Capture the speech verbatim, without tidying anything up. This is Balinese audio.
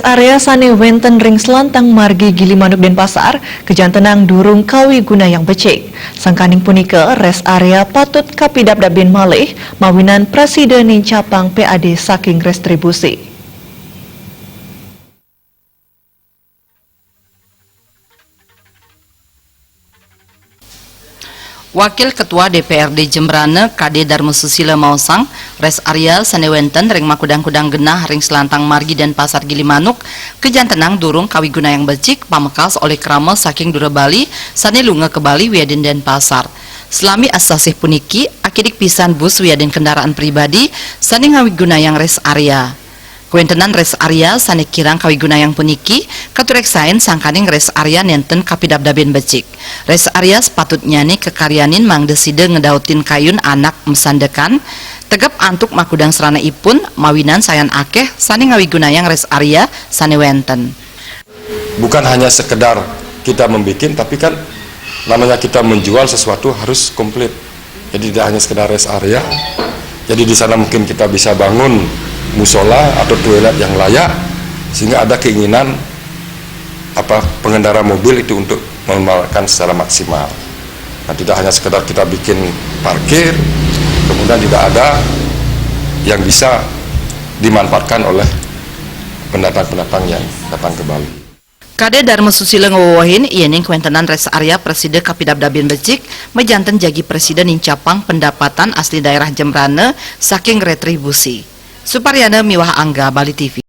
Area sane wenten ring Selantang Margi Gilimanuk Denpasar, kajantenang durung kawigunayang becik. Sangkaning punika, rest area patut kapidabdabin malih, mawinan prasida nincapang P A D saking restribusi. Wakil Ketua D P R D Jembrana, Kade Darma Susila maosang, rest area sane wenten ring makudang-kudang genah ring Selantang Margi Denpasar Gilimanuk, kajantenang durung kawigunayang becik, pamekas olih krama saking dura Bali sane lunga ka Bali wiadin Denpasar. Salami asasih puniki, akidik pisan bus wiadin kendaraan pribadi sane ngawigunayang rest area. Kawentenan rest area sane kirang kawigunayang puniki katureksain sangkaning rest area nenten kapidabdabin becik. Rest area sapatutnyane kakaryanin mangda sida ngedautin kayun anak masandekan, tegep antuk makudang sranaipun, mawinan sayan akeh sane ngawigunayang rest area sane wenten. Bukan hanya sekedar kita membuat, tapi kan namanya kita menjual sesuatu harus komplit. Jadi tidak hanya sekedar rest area. Jadi di sana mungkin kita bisa bangun musola atau toilet yang layak, sehingga ada keinginan apa pengendara mobil itu untuk memanfaatkan secara maksimal. Nah, tidak hanya sekedar kita bikin parkir, kemudian juga ada yang bisa dimanfaatkan oleh pendatang-pendatang yang datang ke Bali. Kade Darma Susila ngwewehin, yening kawentenan rest area prasida kapidabdabin becik, majanten jagi prasida nincapang pendapatan asli daerah Jembrana saking retribusi. Suparyana miwah Angga, Bali T V.